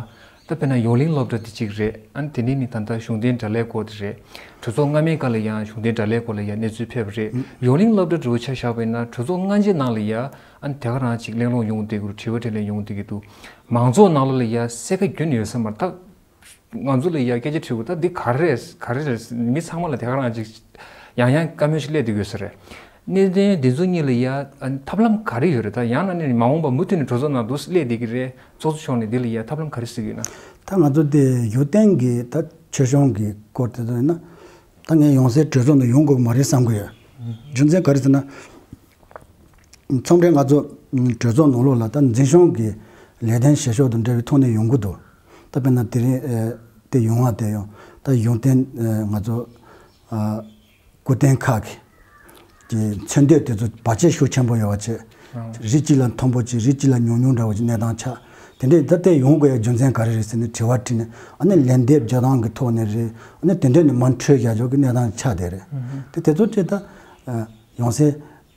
ད་དཔེར་ན་ཡོངས་གླིང་སློབ་གྲྭ་དེ་གཅིག་རེད། ཨ་ནི་དེ་ནས་ནི་ད་ལྟ་གཞུང་འབྲེལ་དགྲ་ལྷའི་སྐོར་དེ་རེད། གྲོས་ཚོགས་སྔ་མའི་སྐབས་ལ་ཡང་གཞུང་འབྲེལ་དགྲ་ལྷའི་སྐོར་ལ་ཡང་གནས་ཚུལ་ཕེབས་པ་རེད། ཡོངས་གླིང་སློབ་གྲྭ་འདྲ་བོ་ཆ་བཞག་པ་ཡིན་ན་གྲོས་ཚོགས་སྔ་ཕྱི་ནང་ལ་ཡང་ཨ་ནི་དེ་ག་རང་ཅིག་གླེང་སློང་ཡོང་བསྡད་ཀྱི་རེད། དྲི་བ་དྲིས་ལན་ཡོང་བསྡད་ཀྱི་འདུག་མང་ཚོགས་ནང་ལོགས་ལ་ཡང་གསལ་ཁ་རྒྱུན་ཡོད་ས་མ་རེད་ད། ང་ཚོ་ལ་ཡ་སྐད་ཆ་དྲི་དགོས། ད་འདི་ག་རེ་རེད་ག་རེ་རེད། མི་ཚང་མ་ལ་དེ་ག་རང་ཅིག་ཡང་ཡང་བཀའ་མོལ་ཞིག་སླེབས་བསྡད་ཡོད་ས་རེད། གནད་དོན་འདི་ཚོ་གཉིས་ལ་ཡ་ཨ་ཐབས་ལམ་ག་རེ་ཡོད་རེད། ད་ཡང་ན་ནི་མ་འོངས་པ་མུ་མཐུད་ནས་གྲོས་ཚོགས་ནང་འདུག་སླེབས་བསྡད་ཀྱི་རེད། ཚོགས་གཙོ་མཆོག་ནས་འདི་ལ་ཡ་ཐབས་ལམ་ག་རེ་གཟིགས་ཡོད་ན། ད་ང་ཚོ་དེ་ཡུལ་བརྟན་གྱི་ད་ཆོས་གཞུང་གི་སྐོར་དེ་ཚོ་ཡིན་ན། ད་ ད་ངས་ཡང་སེ་གྲོས་ཚོགས་ནང་ཡོང་དགོས་ཀྱི་མ་རེད་བསམ་གྱི་ཡོད། རྒྱུ་མཚན་ག་རེ་ཟེར་ན། ཚོང་འབྲེལ་ང་ཚོ་གྲོས་ཚོགས་ནང་ལོགས་ལ་ད་འཛིན་སྐྱོང་གི་ལས་དོན་བྱེད་ཕྱོགས་དང་འབྲེལ་བའི་ཐོག་ནས་ཡོང་གི་འདུག་ད་དཔེར་ན་དེ་རིང་ཨེ་དེ་ཡོང་བ་དེ་ཡང་ད་ཡོང་དོན་ཨེ་ང་ཚོ་ཨ་སྐུ་རྟེན་ཁག་གི་གི་མཚོན་དོད་དེ་ཚོ་བར་ཆད་ཤུགས་ཆེན་པོ་ཡོད་པ་བྱས། རི་གཅིག་ལ་མཐོན་པོ་གཅིག་རི་གཅིག་ལ་ཉུང་ཉུང་འདྲ་བོ་གཅིག་གནས་སྟངས་ཆགས། དེ་འདྲས་ད་ལྟ་ཡོང་དགོས་ཡ་རྒྱུ་མཚན་ག་རེ་རེད་ཟེར་ནས་དྲི་བ་དྲིས་ནས་ཨ་ནི་ལན་འདེབས་རྒྱག་སྟངས་ཀྱི་ཐོག་ནས་རེད། ཨ་ནི་དེ་འདྲས་ནས་མ་འཕྲོད་ཡ་ཆོག་གི་གནས་སྟངས་ཆགས་བསྡད་རེད། དེ་དེ་ཚོ་དེ་ད་ཡང་སེ་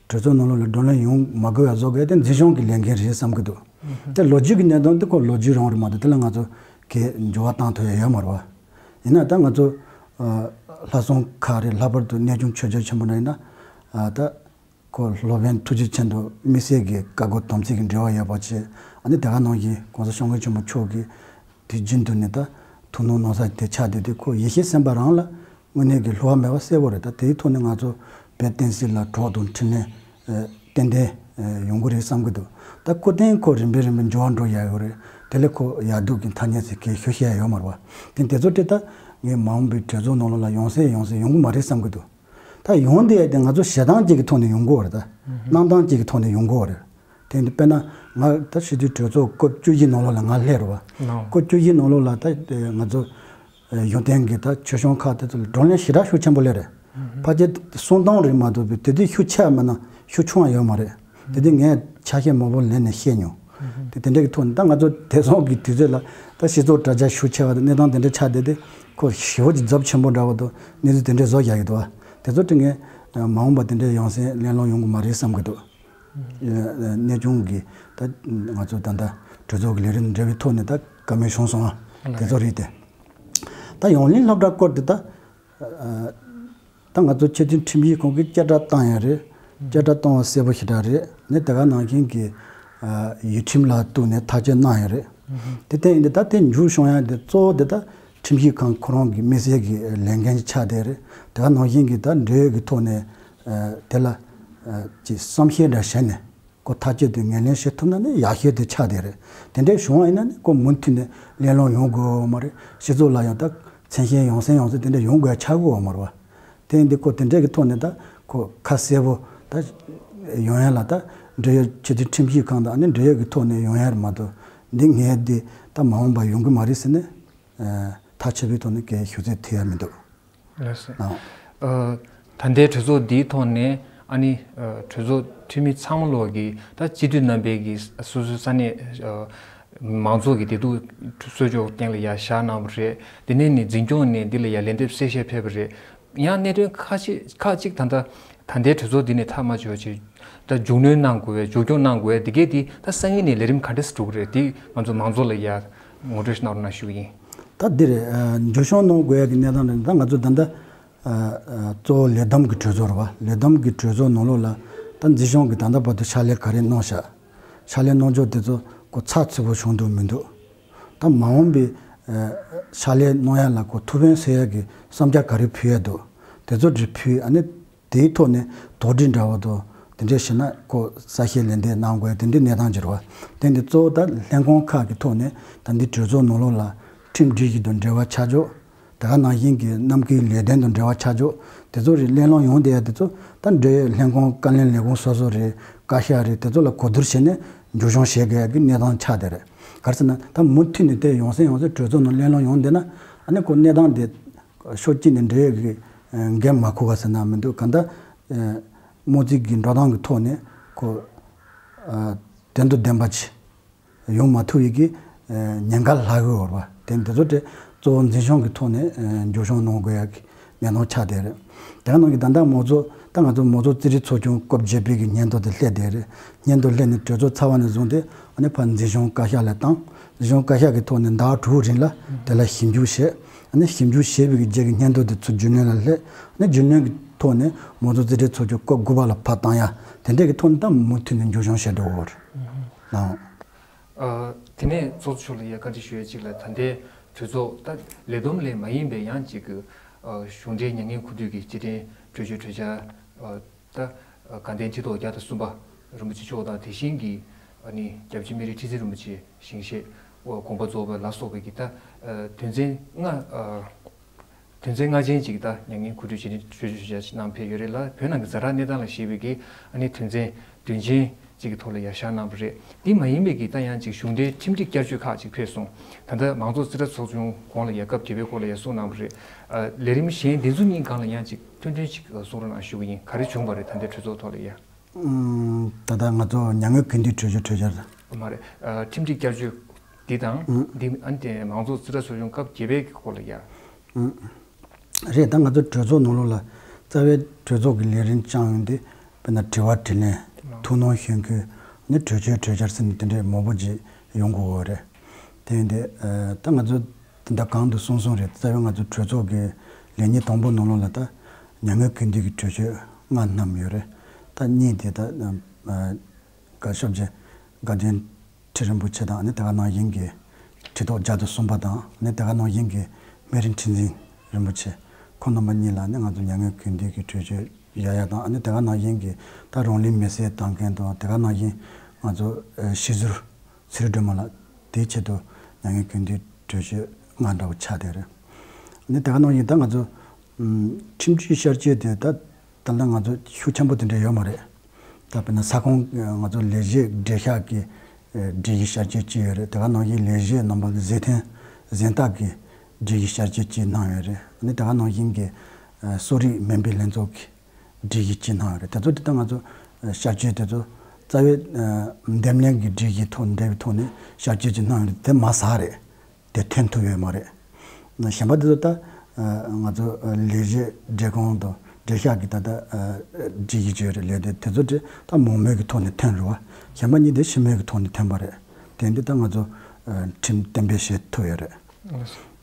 གྲོས་ཚོགས་ནང་ལོགས་ལ་བགྲོ་གླེང་ཡོང་མ་དགོས་ཡ་བཟོ་དགོས་དེ་འཛིན་སྐྱོང་གི་ལས་འགན་རེད་བསམ་གི་འདུག་དེ་ལོ་རྒྱུས་ཀྱི་གནད་དོན་དེ་ཁོ་ལོ་རྒྱུས་རང་རེད་མ་གཏོགས་དེ་ལ་ང་ཚོ་གས་འགྱུར་བ་བཏང་ཐུབ་ཡ་ཡོད་མ་རེད་བ། ཡིན་ན་ད་ང་ཚོ་ལྷ་སྲུང་ཁག་རེད། ལྷག་པར་དུ་གནས་ཆུང་ཆོས་རྒྱལ་ཆེན་པོ་ན་ཡིན་ན་ད་ཁོ་སློབ་དཔོན་ཐུགས་རྗེ་ཆེན་དུ་དམིགས་བསལ་གྱི་བཀའ་བསྒོ་དམ་ཚིག་གི་འབྲེལ་བ་ཡོད་པ་བྱས། ཨ་ནི་དེ་ག་ནང་བཞིན་གོང་ས་སྐྱབས་མགོན་ཆེན་པོ་མཆོག་གིས་དུས་རྒྱུན་དུ་ནས་ད་ཐུགས་སྣང་གནང་ས་དེ་ཆགས་བསྡད་དེ་ཁོ་ཡེ་ཤེས་སེམས་དཔའ་རང་ལ་དངོས་གནས་ཀྱི་བསླུ་བ་མེད་པ་གསལ་པོ་རེད། ད་དེའི་ཐོག་ནས་ང་ཚོ་བོད་བསྟན་སྲིད་ལ་གྲོགས་དང་འཕྲིན་ལས་ཏན་ཏན་ཡོང་གི་རེད་བསམ་གྱི་འདུག་ད་སྐུ་རྟེན་ཁོ་རིམ་པས་རིམ་པས་འབྱོར་བ་འགྲོ་ཡ་ཡོད་རེད། དེ་ལས་ཁོ་ཡག་སྡུག་གི་ཐ་སྙད་ཟེར་མཁན་ཞུ་ཤེས་ཡ་ཡོད་མ་རེད་བ། དེ་དེ་ཚོ་དེ་ད་ངས་མ་འོངས་པའི་གྲོས་ཚོགས་ནང་ལོགས་ལ་ཡོང་སྲིད་ཡོང་སྲིད་ཡོང་གི་མ་རེད་བསམ་གྱི་འདུག་ད་ཡོང་དེ་ཡ་དེ་ང་ཚོ་བྱེད་སྟངས་གཅིག་གི་ཐོག་ནས་ཡོང་དགོས་པ་རེད། ད་གནང་སྟངས་གཅིག་གི་ཐོག་ནས་ཡོང་དགོས་པ་རེད། དེ་འདི་དཔེར་ན་ང་ད་སྤྱི་འཐུས་གྲོས་ཚོགས་སྐབས་བཅུ་བཞི་ནང་ལོགས་ལ་ང་སླེབས་རེད་བ། སྐབས་བཅུ་བཞི་ནང་ལོགས་ལ་ད་ང་ཚོ་གཞུང་བསྟེན་གྱི་ད་ཆོས་སྐྱོང་ཁག་དེ་ཚོ་ལ་བགྲོ་གླེང་ཞེ་དྲག་ཤུགས་ཆེན་པོ་སླེབས་རེད། ཕལ་ཆེར་གསུང་སྟངས་རེད་མ་གཏོགས་པའི་དེ་དུས་ཤུགས་ཆེ་བ་མིན་ན་ཤུགས་ཆུང་བ་ཡོད་མ་རེད། དེ་དུས་ངས་ཆ་ཤས་མང་པོ་ལེན་ནས་བཤད་མྱོང་། དེ་དེ་འདྲ་གི་ཐོག་ནས་ད་ང་ཚོ་དེང་སང་གི་དུས་ཚོད་ལ་ད་སྤྱི་ཚོགས་དྲ་རྒྱ་ཤུགས་ཆེ་བ་དང་གནས་སྟངས་དེ་འདྲ་ཆགས་བསྡད་དེ་ཁོ་ཞེ་པོ་ཅིག་རྫབ་ཆེན་པོ་འདྲ་བ་དང་གནས་ཚུལ་དེ་འདྲ་བཟོ་རྒྱག་གི་འདུག་བ། དེ་ཚོ་དེ་ངས་མ་འོངས་པ་དེ་འདྲའི་ཡང་སེ་གླེང་སློང་ཡོང་གི་མ་རེད་བསམ་གི་འདུག་གནས་ཆུང་གི་ད་ང་ཚོ་ད་ལྟ་གྲོས་ཚོགས་ཀྱི་ལས་རིམ་འབྲེལ་བའི་ཐོག་ནས་ད་བཀའ་མོལ་བྱུང་སོང་ཨ། དེ་ཚོ་རེད་དེ། ད་ཡང་གླིང་སློབ་གྲྭ་སྐོར་དེ་ད་ད་ང་ཚོ་ཆེས་མཐོའི་ཁྲིམས་ཞིབ་ཁང་གིས་བསྐྱར་བསྒྲགས་བཏང་ཡ་རེད། བསྐྱར་བསྒྲགས་བཏང་བ་གསལ་པོ་ཞེ་དྲག་རེད། ནས་དེ་ག་ནང་བཞིན་གྱི་ཡུལ་ཁྲིམས་ལ་གཏུགས་ནས་ཐག་གཅོད་གནང་ཡ་རེད། དེ་ལྟ་ཡིན་དུས་ད་དེ་མཇུག་བྱུང་ཡ་དེ་གཙོ་བོ་དེ་ད་ཁྲིམས་ཞིབ་ཁང་ཁོ་རང་གི་དམིགས་བསལ་གྱི་ལས་འགན་ཆགས་བསྡད་རེད། དེ་ག་ནང་བཞིན་གྱི་ད་འབྲེལ་ཡོད་ཀྱི་ཐོག་ནས་དེ་ལ་ཅིག་བསམ་ཤེས་འདྲ་བྱས་ནས། ཁོ་ཐག་གཅོད་དེ་ངོས་ལེན་བྱེད་ཐུབ་ན་ནི་ཡག་ཤོས་དེ་ཆགས་བསྡད་རེད། དེ་འདྲའི་བྱུང་བ་ཡིན་ན་ནི་ཁོ་མུ་མཐུད་ནས་གླེང་སློང་ཡོང་དགོས་མ་རེད། སྤྱི་ཚོགས་ལ་ཡང་ད་མཚན་ཤས་ཡོང་སེམས་ཡོང་སེམས་དེ་འདྲ་ཡོང་དགོས་ཡ་ཆགས་དགོས་མ་རེད་བ། དེ་ཡིན་དུས་ཁོ་དེ་འདྲའི་གི་ཐོག་ནས་ད་ཁོ་ཁ་གསལ་པོ་ད་ཡོང་ཡ་ལ་ད་འབྲེལ་ཡོད་ཆེས་མཐོའི་ཁྲིམས་ཞིབ་ཁང་དང་ཨ་ནི་འབྲེལ་ཡོད་ཀྱི་ཐོག་ནས་ཡོང་ཡ་རེད་མ་གཏོགས་འདི་ངས་འདི་ད་མ་འོངས་པ་ཡོང་གི་མ་རེད་ཟེར་ནས་ཐག་ཆོད་པའི་ཐོག་ནས་སྐད་ཞུ་ཚད་ཐུབ་ཡ་མི་འདུག་ལགས་སོ། ཨ། ད་ལྟའི་གྲོས་ཚོགས་འདིའི་ཐོག་ནས་ཨ་ནི་གྲོས་ཚོགས་འཐུས་མི་ཚང་མ་ལོག་གིས་ད་སྤྱི་འཐུས་རྣམ་པས་ཀྱིས་སོ་སོའི་ས་གནས་མང་ཚོགས་ཀྱི་བདེ་སྡུག་གསོ་སྐྱོང་སྟེང་ལ་ཡ་བཞག་གནང་བ་རེད། དེ་ནས་ནི་འཛིན་སྐྱོང་ནས་འདི་ལ་ཡ་ལན་འདེབས་གསལ་བཤད་ཕེབས་པ་རེད། ཡང་གནད་དོན་ཁག་ཅིག་ཁག་ཅིག་ད་ལྟ་ད་ལྟའི་གྲོས་ཚོགས་འདི་ནས་ཐག་མ་ཆོད་ཅིག་ད་མཇུག་སྣོན་གནང་དགོས་པའི་མཇུག་སྐྱོང་གནང་དགོས་པའི་འདི་གས་འདི་ད་སང་ཉིན་ནས་ལས་རིམ་ག་འདྲས་སུ་འགྲོ་གི་རེད། འདི་ང་ཚོ་མང་ཚོགས་ལ་ཡ་ངོ་སྤྲོད་ཞིག་གནང་རོགས་གནང་ཞུ་གི་ཡིན། ད་འདི་རེད། མཇུག་སྐྱོང་གནང་དགོས་ཡ་གི་གནས་སྟངས་རེད། ད་ང་ཚོ་ད་ལྟ་གཙོ་བོ་ལས་བསྡོམས་ཀྱི་གྲོས་ཚོགས་རེད་བ། ལས་བསྡོམས་ཀྱི་གྲོས་ཚོགས་ནང་ལོགས་ལ་ད་འཛིན་སྐྱོང་གི་ད་ལྟ་བར་དུ་ཕྱག་ལས་ག་རེ་གནང་ཤག་ཕྱག་ལས་གནང་ཕྱོགས་དེ་ཚོ་གོ་ཚགས་ཚུད་པོ་བྱུང་འདུག་མི་འདུག་ད་མ་འོངས་པའི་ཕྱག་ལས་གནང་ཡ་ལ་གོ་ཐུགས་ཕན་གསོས་ཡ་གི་བསམ་འཆར་ག་རེ་ཕུལ་ཡ་འདུག་དེ་ཚོ་དེ་ཕུལ། ཨ་ནི་དེའི་ཐོག་ནས་དོགས་འདྲི་འདྲ་བོ་དང་དེ་འདྲས་བྱས་ན་ཁོ་ས་ཤེས་ལན་འདེབས་གནང་དགོས་དེ་འདྲའི་གནས་སྟངས་ཀྱི་རེད་བ། དེ་འདི་གཙོ་བོ་ད་ལྷན་ཁང་ཁག་གི་ཐོག་ནས་ད་འདི་གྲོས་ཚོགས་ནང་ལོགས་ལ་ཁྲིམས་སྒྲིག་གཞི་དང་འབྲེལ་བ་ཆགས་ཆོག་དེ་ག་ནང་བཞིན་གྱི་གནམ་གྱི་ལས་དོན་དང་འབྲེལ་བ་ཆགས་ཆོག་དེ་ཚོ་རེད། གླེང་སློང་ཡོང་བསྡད་ཡ་དེ་ཚོ་ད་འབྲེལ་ཡོད་ལྷན་ཁང་བཀའ་བློན་ལས་ཁུངས་སོ་སོ་རེད། བཀའ་ཤག་རེད། དེ་ཚོ་ལ་གོ་བསྡུར་བྱས་ནས་མཇུག་སྐྱོང་བྱེད་དགོས་ཡ་གི་གནས་སྟངས་ཆགས་བསྡད་རེད། ག་རེ་ཟེར་ན་ད་མུ་མཐུད་ནས་དེ་ཡོང་སེ་ཡོང་སེ་གྲོས་ཚོགས་ནང་གླེང་སློང་ཡོང་བསྡད་ན་ཨ་ནི་ཁོ་གནས་སྟངས་དེ། ཕྱོགས་གཅིག་ནས་འབྲེལ་ཡོད་ཀྱི་འགན་མ་འཁུར་བ་ཟེར་ན་མི་འདུག་གང་ལྟར་དམངས་གཙོའི་གི་འགྲོ་སྟངས་ཀྱི་ཐོག་ནས་ཁོ་དོན་དང་ལྡན་པ་ཅིག་ཡོང་མ་ཐུབ་ཡས་ཀྱི་ཉེན་ཁ་ལྷག་གི་ཡོད་རེད་བ། དེ་འདི་ཚོ་དེ་གཙོ་བོ་འཛིན་སྐྱོང་གི་ཐོག་ནས་མཇུག་སྐྱོང་གནང་དགོས་ཡ་གི་གནད་དོན་ཆགས་བསྡད་རེད། དེ་ག་ནང་གི་ད་ལྟ་མང་གཙོ་ད་ང་ཚོ་མང་གཙོ་རྩིས་ཁྲའི་ཚོགས་ཆུང་སྐབས་བརྒྱད་པའི་གི་སྙན་ཐོ་དེ་སླེབས་བསྡད་རེད། སྙན་ཐོ་སླེབས་ནས་གྲོས་ཚོགས་ཚར་བ་ནས་བཟུང་སྟེ་ཨ་ནི་ཕར་འཛིན་སྐྱོང་བཀའ་ཤག་ལ་བཏང་། འཛིན་སྐྱོང་བཀའ་ཤག་གི་ཐོག་ནས་ཟླ་བ་དྲུག་རིང་ལ་དེ་ལ་ཞིབ་འཇུག་བྱས། ཨ་ནི་ཞིབ་འཇུག་བྱས་པའི་གི་རྗེས་ཀྱི་སྙན་ཐོ་དེ་ཚུར་རྒྱུན་ལས་ལ་སླེབས། ཨ་ནི་རྒྱུན་ལས་ཀྱི་ཐོག་ནས་མང་གཙོ་རྩིས་ཁྲའི་ཚོགས་ཆུང་སྐབས་དགུ་པ་ལ་ཕར་བཏང་ཡ་དེ་འདྲས་ཀྱི་ཐོག་ནས་ད་མུ་མཐུད་ནས་མཇུག་སྐྱོང་བྱེད་འགྲོ་གི་ཡོད་རེད། ཨ། ཨ། དེ་ནས་ཚོགས་གཙོ་མཆོག་ལ་ཡ་བཀའ་འདྲི་ཞུ་ཡ་གཅིག་ལ་ད་ལྟའི་གྲོས་ཚོགས་ད་ལས་བསྡོམས་ལས་མ་ཡིན་པའི་ཡང་གཅིག་གི་ཨ་གཞུང་འབྲེལ་མྱ་ངན་གུས་འདུད་ཀྱི་སྤྱི་དྲིན་གྲོས་ཆོད་གྲོས་འཆར་ཨ་ད་ཨ་དགའ་ལྡན་ཆོས་ཐོག་བརྒྱ་དང་གསུམ་པ་རིན་པོ་ཆེ་མཆོག་དང་དེ་བཞིན་གྱི་ཨ་ནི་སྐྱབས་རྗེ་སྨན་རི་ཁྲི་ཟུར་རིན་པོ་ཆེ་ཞིང་གཤེགས་དགོངས་པ་རྫོགས་པ་ལ་སོགས་པའི་གི་ད་ཨ་དོན་ཚན་ལྔ་ཨ། དོན་ཚན་ལྔ་ཅན་ཅིག་ད་མྱ་ངན་གུས་འདུད་བྱེད་ནི་གྲོས་ཆོད་ཞུ་བྱ་ཞིག་གནང་ཕེབས་ཡོད་རེད་ལ། བོད་ནང་གི་ཛ་དྲག་གནས་སྟངས་ལ་གཞིགས་པའི་གི་ཨ་ནི་དོན་ཚན་བདུན་ཅན་ཅིག་གི་ཐོག་ལ་ཡར་བཞག་གནང་བ་རེད། འདི་མ་ཡིན་པའི་གི་ད་ཡང་ཅིག་གཞུང་འབྲེལ་ཁྲིམས་སྒྲིག་བསྐྱར་བཅོས་ཁག་ཅིག་ཕེབས་སོང་། ད་ལྟ་མང་གཙོ་རྩིས་ཁྲ་ཚོགས་ཆུང་གོང་ལ་ཡ་སྐབས་བརྒྱད་པའི་སྐོར་ལ་ཡ་གསུངས་གནང་བ་རེད། ལས་རིམ་གཞན་འདི་ཚོ་གཉིས་སྒང་ལ་ཡང་ཅིག་ཐུང་ཐུང་ཅིག་གསུང་རོགས་གནང་ཞུ་གི་ཡིན། ག་རེ་བྱུང་བ་རེད་ད་ལྟའི་གྲོས་ཚོགས་ཐོག་ལ་ཡ། ད་ལྟ་ང་ཚོ་མྱ་ངན་གུས་འདུད་གྲོས་ཆོད་གྲོས་འཆར། མ་རེད། ཁྲིམས་སྒྲིག་བསྐྱར་བཅོས་འདི་དང་འདི་ཨ་ནི་དེ་མང་གཙོ་རྩིས་ཁྲ་ཚོགས་ཆུང་སྐབས་བརྒྱད་པའི་སྐོར་ལ་ཡ། རེད། ད་ང་ཚོ་གྲོས་ཚོགས་ནང་ལོགས་ལ་རྩ་བའི་གྲོས་ཚོགས་ཀྱི་ལས་རིམ་བསྐྱངས་ཡོང་དུས་དཔེར་ན་དྲི་བ་དྲིས་ལན། ཐུགས་སྣང་ཞུ་མཁན་ནི་གྲོས་ཆོད་གྲོས་འཆར་ཟེར་ནས་དེ་འདྲའི་མང་པོ་ཅིག་ཡོང་དགོས་ཀྱི་ཡོད་རེད། དེ་ཡིན་དུས་ད་ང་ཚོ་དེ་འདྲ་གོང་དུ་གསུངས་སོང་རེད། རྩ་བའི་ང་ཚོ་གྲོས་ཚོགས་ཀྱི་ལས་ཉིན་དང་པོ་ནང་ལོགས་ལ་ད་མྱ་ངན་གུས་འདུད་ཀྱི་གྲོས་ཆོད་ལྔ་བསྣམས་ཡོད་རེད། ད་གཉིས་དེ་ད་དགའ་ཤོབ་ཆེ་དགའ་ལྡན་ཁྲི་རིན་པོ་ཆེ་དང་ནི་དེ་ག་ནང་བཞིན་གྱི་ཁྲི་ཐོག་བརྒྱ་དང་གསུམ་པ་དང་ནི་དེ་ག་ནང་བཞིན་གྱི་སྨན་རི་ཁྲི་འཛིན་རིན་པོ་ཆེ་ཁོང་རྣམ་པ་གཉིས་ལ་ནི་ང་ཚོ་མྱ་ངན་གུས་འདུད་ཀྱི་གྲོས་ཆོད་ཡ་ཡ་དང་ནི་དེ་ག་ནང་བཞིན་གྱི་ད་རང་ལུས་མེར་སྲེག་བཏང་མཁན་དང་དེ་ག་ནང་བཞིན་ང་ཚོ་ཨ་ཤི་ཟུར་ཚུལ་ཁྲིམས་སྒྲོལ་མ་ལགས་དེའི་ཆེད་དུ་མྱ་ངན་གུས་འདུད་གྲོས་ཆོད་ལྔ་འདྲ་བོ་ཆགས་བསྡད་རེད། ནི་དེ་ག་ནང་བཞིན་ད་ང་ཚོ་ཨམ་ཁྲིམས་སྒྲིག་བསྐྱར་བཅོས་དེ་ད་ད་ལྟ་ང་ཚོ་ཤུགས་ཆེན་པོ་དེ་འདྲ་ཡོད་མ་རེད། ད་དཔེར་ན་ས་ཁོངས་ང་ཚོ་ལས་བྱེད་འབྲེལ་གཤགས་ཀྱི་ཨེ་སྒྲིག་གཞི་བསྐྱར་བཅོས་བྱས་ཡོད་རེད། དེ་ག་ནང་བཞིན་ལས་བྱེད་རྣམ་པ་གི་ཟས་ཐོན་གཟན་རྟགས་ཀྱི་སྒྲིག་གཞི་བསྐྱར་བཅོས་བྱས་གནང་ཡོད་རེད། ཨ་ནི་དེ་ག་ནང་བཞིན་གྱི་ཨེ་གསོ་རིག་སྨན་པའི་ལྷན་ཚོགས་ཀྱི་སྒྲིག་གཞི་བྱས་གནང་ཡོད་རེད། དེ་ཚོ་དེ་ལྟར་ང་ཚོ་ཨེ་བསྐྱར་བཅོས་དེ་ཚོ་རྩ་བའི་ཨེ་འདེམས་ལྷན་གྱི་སྒྲིག་གཞིའི་ཐོག་འབྲེལ་བའི་ཐོག་ནས་བསྐྱར་བཅོས་བྱས་གནང་ཡོད་རེད། དེ་མ་ཟད་རེད། དེ་ཐོན་ཐུབ་ཡོད་མ་རེད། གཞན་པ་དེ་ཚོ་ད་ང་ཚོ་ལས་བྱེད་འབྲེལ་ཁང་དང་འབྲེལ་གཤགས་ཀྱི་ད་ལྟ་སྒྲིག་གཞི་བྱས་ཡོད་རེད། ལས་དེ་དེ་ཚོ་དེ་ད་མང་མོས་ཀྱི་ཐོག་ནས་ཐོན་རེད་བ། གཞན་པ་གཉིས་དེ་ཕྱི་མོས་ཀྱི་ཐོག་ནས་ཐོན་པ་རེད། དེ་འདི་ད་ང་ཚོ་ཁྲིམས་གཏན་འབེབས་བྱེད་ཐུབ་ཡོད་རེད།